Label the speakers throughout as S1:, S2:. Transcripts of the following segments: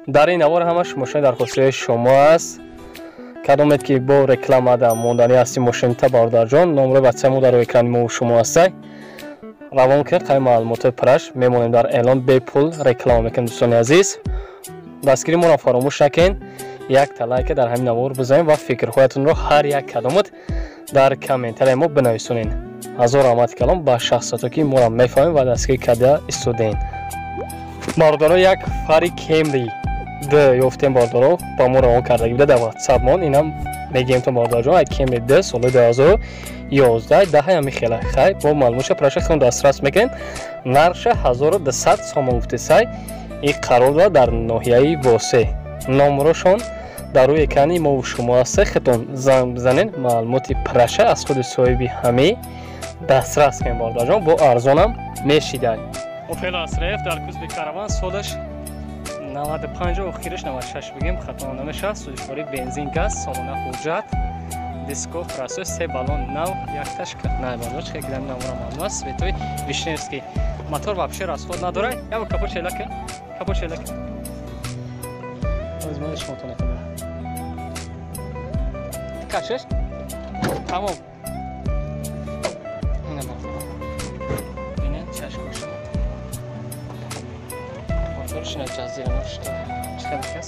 S1: Дар ин навор ҳамаш мошини дархостиҳои шумо аст. Кадомед ки бо рекламада монданӣ ҳасти мошинта бародарҷон, номрои ватсап мо дар рӯи экрани мо шумо ҳастай. Равон кунед, қай маълумотҳои пураш мемонем дар эълон, бепул реклама мекунем дӯстони азиз. Дастгири моро фаромӯш накунед, якта лайка дар ҳамин навор бизанед ва фикрҳоятонро ҳар як кадомат дар комментарияи мо бинависонед. Ҳазор раҳмати калом ба шахсиятҳо ки моро мефаҳмед ва дастгирӣ карда истодаед. Бародаро, як фари Кемри д ёфтем бародаро, ба мо равон кардаги буда дар ватсапмон. Инам мегӯем то бародарҷон, ай Кемри д соли 2011 даҳа ҳами хела. Хай бо маълумотша праша худам дастрас мекунем. Нархша 1200 сомон гуфтесай. И қарор дорад дар ноҳияи Восе. Номрошон дар рӯи экрани мо шумо ҳаста, худтон занг бизанед, маълумоти праша аз худи соҳиби ҳамӣ дастрас кунед бародарҷон, бо арзонам мешидай. Опел Асреф дар кузби караван солаш 95, охираш 96 бигем, хато намешавад. Сӯзишворӣ бензин газ, сомона ҳуҷҷат, диско прасой, се баллон нав, якташ кӯҳна бародар, чӣ гирам намура маълум аст. Светои Вишневский. Мотор вообще расход надорад. Я бо капот шелака, капот шелака. Озмоиш шумо тона кунед. Кашиш? Тамом. Ина бародар. Ина чашм шумо. Моторш ина ҷазира ношта. Чӣ хеле кас?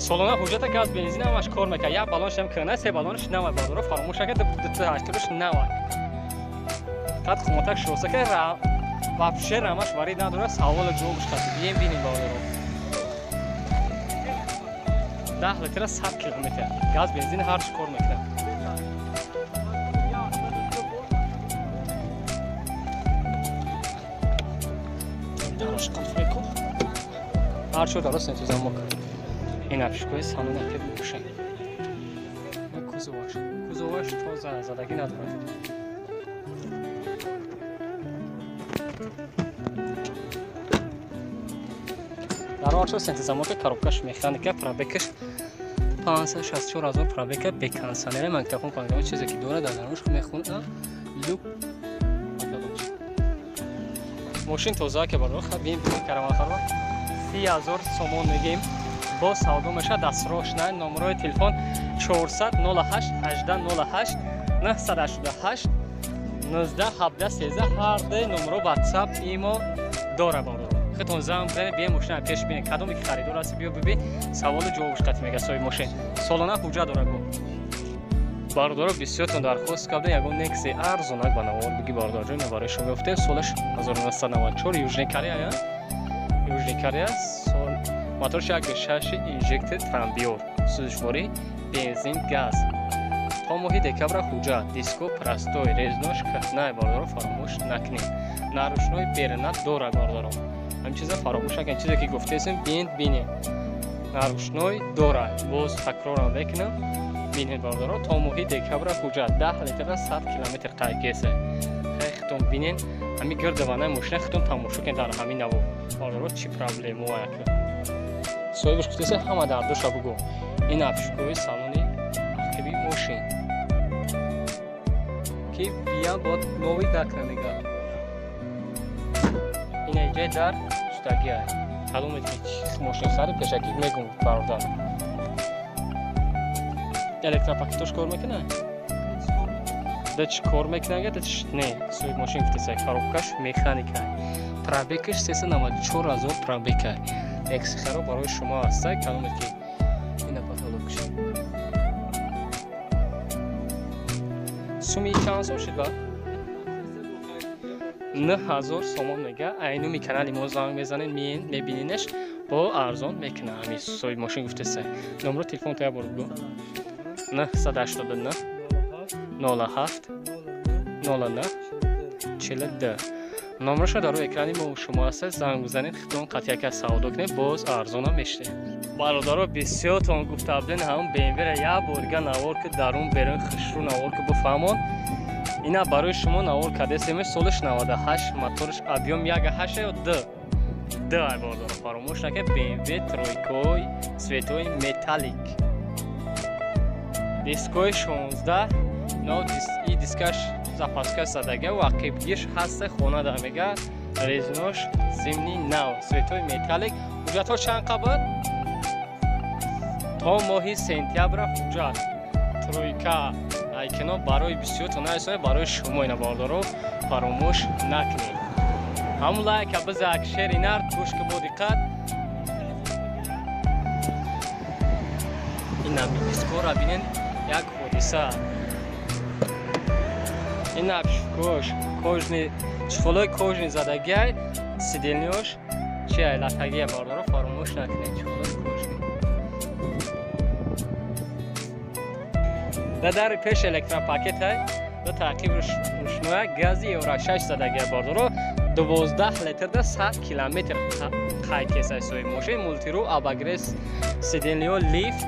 S1: Солона ҳуҷҷата газ бензин ҳамаш кор мекунад. Як баллонш ҳам кӯҳна, се баллонш нава бародаро, фаромӯш накунед, дута ҳаштураш нава. Фақат хумотак шоса ка вообще рамаш варид надорад, саволу ҷавобш қати. Бием бинем бародаро. 10 литра 100 километр. Газ бензин ҳарч кор мекунад. Дарош қулф мекун. Ҳарчо дарост нетузам мокун. Ин афшкои салон ақиб мепӯшад. Кузоваш. Кузоваш тоза задагӣ надорад. Дар ҳарчо синтезамока коробкаш механика, пробекаш 564 ҳазор пробека бе кондиционера, магнитофон кондиционер чизе ки дорад дар дарунаш мехонад. Люк мошин тоза ки барои хаб бим караван харва 30 ҳазор сомон мегем. Бо савдо мешавад дастраш на. Номерои телефон 400 08 18 08 988 19 17 13. Ҳар ду номеро WhatsApp, имо дора бародаро. Худтон занг бизанед, биё мошина пеш бинед. Кадоме ки харидор ҳасти биё бибин, саволу ҷавобш қатӣ мега соҳиби мошин. Солона ҳуҷҷат дора гу. Бародаро, бисёртон дархост кардем ягон Некси арзонак ба навор биги бародарҷон, ина барои шумо ёфтем. Солаш 1994, Южный Корея, Южный Корея, сол моторш 1.6 инжектор трамбиор, сӯзишворӣ бензин газ. То моҳи декабра ҳуҷҷат, диско простой, резнош кӯҳна бародаро, фаромӯш накунед. Нарушной берна дора бародаро. Ҳамин чиза фаромӯш накунед, чизе ки гуфтесем бинед, бинед. Нарушной дора. Боз такрорам мекунам. Бинед бародаро, то моҳи декабра ҳуҷҷат, 10 литра 100 километр қайкесе. Хай худтон бинед, ҳамин гирдаванаи мошина худтон тамошо кунед дар ҳамин наво. Бародаро, чӣ проблемо яка. Соҳибаш гуфтеса ҳама дардоша бугӯ. Ин афшкои салони ақиби мошин. Ки бия бод нови дакранега. Ина иҷои дар шудагиай. Кадоме ки мошин харид пешакӣ мегум бародар. Электропакетош кор мекунад? Да чӣ кор мекунад? Да чӣ не, соҳиби мошин гуфтеса коробкаш механика. Пробекаш 394 ҳазор пробека. Эксхаро барои шумо ҳаста, кадоме ки ина потолокш. Суми чанд сом шуд ба? 9000 сомон мега. Айнуми канали мо занг мезанед, миен, мебиненеш, бо арзон мекунад. Ҳамин соҳиби мошин гуфтеса. Номро телефон то як бор бугӯ. 989 07 09 42. Номерашро дар рӯи экрани мо шумо ҳастед, занг бизанед, худтон қатъияка савдо кунед, боз арзонам мешавед. Бародаро, бисёртон гуфта будем ҳамон BMW-ра як борга навор ки дарун берун хушрӯ навор ки бифаҳмон. Ина барои шумо навор кардесем, солаш 98, моторш объем 1.8 ё 2. 2 ай бародаро, фаромӯш накунед, BMW тройкои светои металлик. Дискои 16, но и дискаш Запаска задага ва қибгиш ҳаст хона да мега. Резинош зимни нав, светои металлик. Ҳуҷҷатҳо чанд қабат? То моҳи сентябра ҳуҷҷат. Тройка айкино барои бисёртон нарасонед, барои шумо ина бардоро фаромӯш накунед. Ҳамун лайка бизак, шери нар, гӯш ки бо диққат. Ина дискора бинен, як ҳодиса. Ина пшкош, кожни, чхолои кожни задагиай, сиделниёш чи ай латагия бардоро фаромӯш накунед, чхолои кожни. Дар пеш электропакетай, да таъқиб рушноя гази Евро 6 задагия бардоро 12 литр да 100 километр қай кесай соҳиб мошин, мултиру, абагрес, сиденьё, лифт,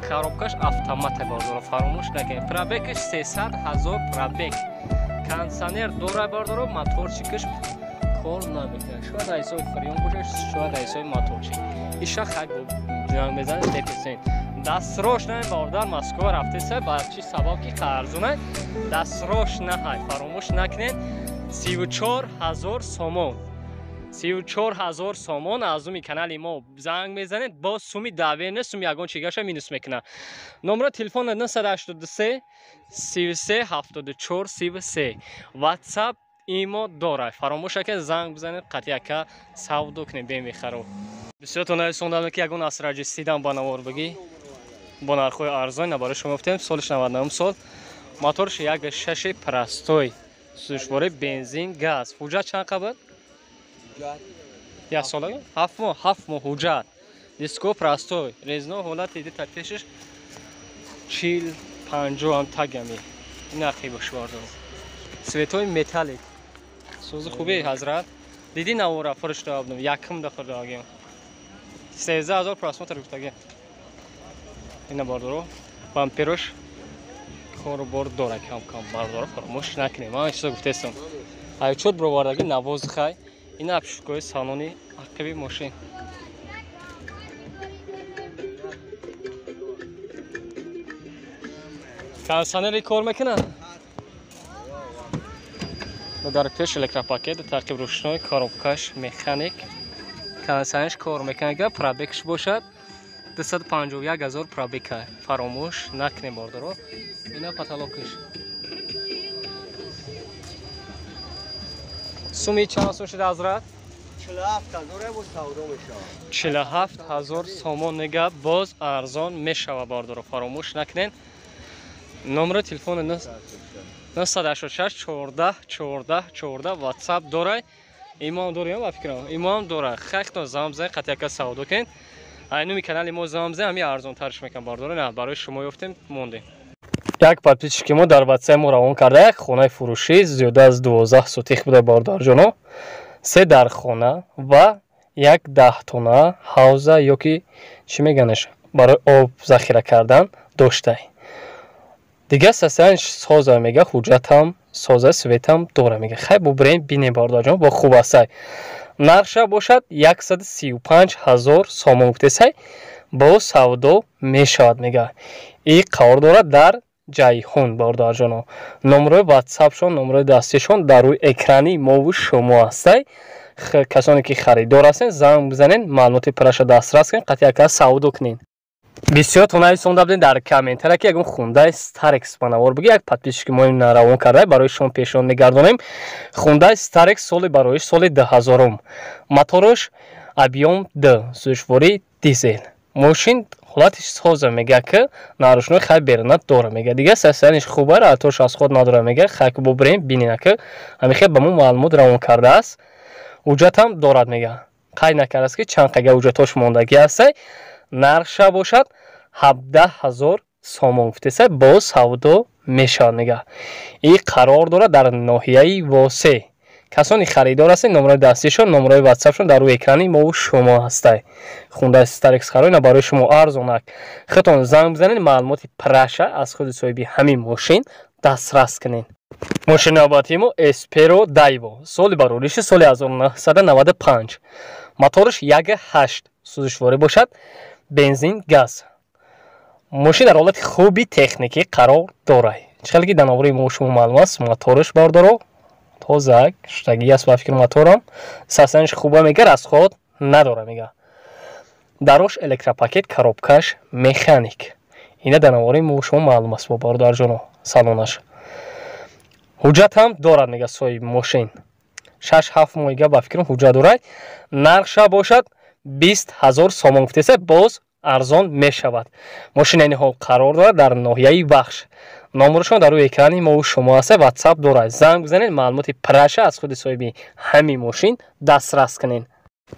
S1: коробкаш автомата бардоро фаромӯш накунед. Пробегаш 300 000 пробег. Кондиционер дора бардоро, моторчикаш кор намекунад. Шояд ҳисоби фреон бошад, шояд ҳисоби моторчик. Иша хак ҷанг мезанад 100%. Дастрош на бародар Москва рафтеса, ба чӣ сабаб ки қарзуна дастрош наҳай, фаромӯш накунед. 34 000 сомон. 34 000 сомон аз уми канали мо занг мезанед, боз суми давер не, суми ягон чигаша минус мекунад. Номро телефон 983 33 74 33. WhatsApp имо дорад. Фаромӯш накунед, занг бизанед, қатъи ака савдо кунед BMW харо. Бисёртон нарасондам ки ягон асраҷи сидан ба навор бигӣ. Бо нархҳои арзон барои шумо гуфтем, соли 99 сол. Моторш 1.6 простой. Сӯзишворӣ бензин, газ. Ҳуҷҷат чанд қабат? Як сола? 7 моҳ, 7 моҳ ҳуҷҷат. Диско простой. Резино ҳолати дита пешаш 40 50 ҳам тагами. Ин ақибаш бардор. Светои металлик. Сӯзи хубе ҳазрат. Диди навора фурӯшта абдум, якум дафъа дагем. 13000 просмотр гуфтаги. Ина бардоро бамперош кору бор дора кам-кам бардоро фаромӯш накунем. Ман чизо гуфтестам. Айчот бировардаги навоз хай. Ина апшукои салони ақиби мошин. Кондиционери кор мекунад? Дар пеш электропакет, таъқиб рӯшнои, коробкаш механик. Кондиционерш кор мекунад, пробегш бошад 251 000 пробега. Фаромӯш накунем бардоро. Ина потолокш. Суми чанд сум шуда ҳазрат?
S2: 47 000 боз савдо мешавад.
S1: 47 000 сомон нега боз арзон мешавад бардоро. Фаромӯш накунед. Номери телефон 986 14 14 14 WhatsApp дорай. Имом дорем ба фикрам. Имом дора. Хахтон занг бизанед, қатъи ака савдо кунед. Айнуми канали мо занг бизанед, ҳамин арзонтарш мекунам бардоро. На, барои шумо ёфтем, мондем. Як подписчики мо дар WhatsApp мо равон карда як хонаи фурӯшӣ зиёда аз 12 сотих буда бародарҷоно. 3 дар хона ва як 10 тона ҳавза ё ки чӣ меганаш барои об захира кардан доштай. Дигар сасанш соза мега, ҳуҷҷатам соза, светам дора мега. Хай бубирем бинем бародарҷон, бо хуб астай. Нархша бошад 135 000 сомон гуфтесай, бо савдо мешавад мега. И қарор дорад дар Ҷайҳун бародарҷоно. Номрои WhatsApp-шон, номрои дастишон дар рӯи экрани мову шумо ҳастай. Касоне ки харидор ҳастен, занг бизанед, маълумоти пираша дастрас кунед, қатъи ака савдо кунед. Бисёр нависонда будем дар комментария ки ягон Хундай Starex ба навор биги, як подписчики мо равон карда барои шумо пешниҳод мегардонем. Хундай Starex соли бароиш соли 2000. Мотораш объем Д, сӯзишворӣ дизел. Мошин ҳолати соза мега ки нарушнои хай берунат дора мега. Дигар сасаниш хуба, ратош аз худ надора мега. Хай ки бубирем бинена ки ҳамин хел ба мо маълумот равон кардааст. Ҳуҷҷатам дорад мега. Қайд накардааст ки чанд қага ҳуҷҷатош мондагӣ ҳастай. Нархша бошад 17 000 сомон гуфтеса, боз савдо мешавад мега. И қарор дорад дар ноҳияи Восе. Касони харидор ҳастед, номрои дастишон, номрои WhatsApp-шон дар рӯи экрани мову шумо ҳастай. Хундай Starex хароина барои шумо арзонак. Худтон занг бизанед, маълумоти праша аз худи соҳиби ҳамин мошин дастрас кунед. Мошини навбатии мо Espero Daivo. Соли барориши соли 1995. Мотораш 1.8 сӯзишворӣ бошад, бензин, газ. Мошин дар ҳолати хуби техникӣ қарор дорад. Чӣ хеле ки дар навори мо шумо маълум аст, мотораш, бародаро, тоза шудагӣ аст ба фикр. Моторам состояние ш хуба, мега, расход надора, мега. Дарош электропакет, коробкаш механик. Ина дар навори мо шумо маълум аст, бо бародарҷоно. Салонаш, ҳуҷҷат ҳам дорад, мега, соҳиби мошин 6-7 моҳига ба фикрам ҳуҷҷат дорад. Нархша бошад 20 000 сомон гуфтеса, боз арзон мешавад. Мошин айни ҳол қарор дорад дар ноҳияи Вахш. Номерошон дар рӯи экрани мову шумо аста, Ватсап дорад, занг бизанед, маълумоти праша аз худи соҳиби ҳамин мошин дастрас кунед.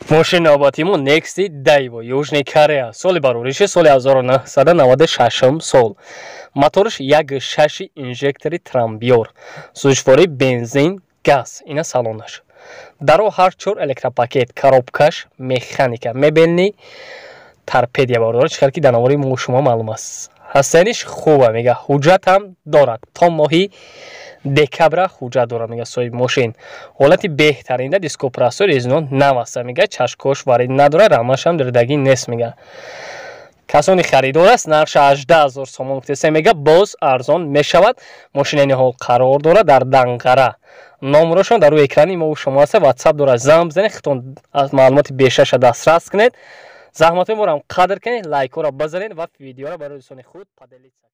S1: Мошини навбатии мо Некси Дайво, Южный Корея, соли барориши соли 1996 сол, мотораш 1,6, инжектори трамбиёр, сӯзишвории бензин, газ. Ина салонаш, даро ҳар чор электропакет, коробкаш механика, мебельный торпедия. Бародар, чӣ хел ки дар навори мо шумо маълум аст, ҳастаниш хуба, мега, ҳуҷҷат ҳам дорад, то моҳи декабра ҳуҷҷат дорад, мега соҳиби мошин. Ҳолати беҳтаринда, дископростор, резино нав аста, мега, чашкош варид надорад, рамашам дирдагӣ нест, мега. Касони харидор аст, нархша 18 000 сомон гуфтеса, мега, боз арзон мешавад. Мошин айни ҳол қарор дорад дар Данғара. Номерошон дар рӯи экрани мову шумо аста, Ватсап дорад, занг бизанед, худтон аз маълумоти бештарша дастрас кунед. Заҳматҳои моро қадр кунед, лайкҳоро бизанед ва видеоро барои дӯстони худ поделиться.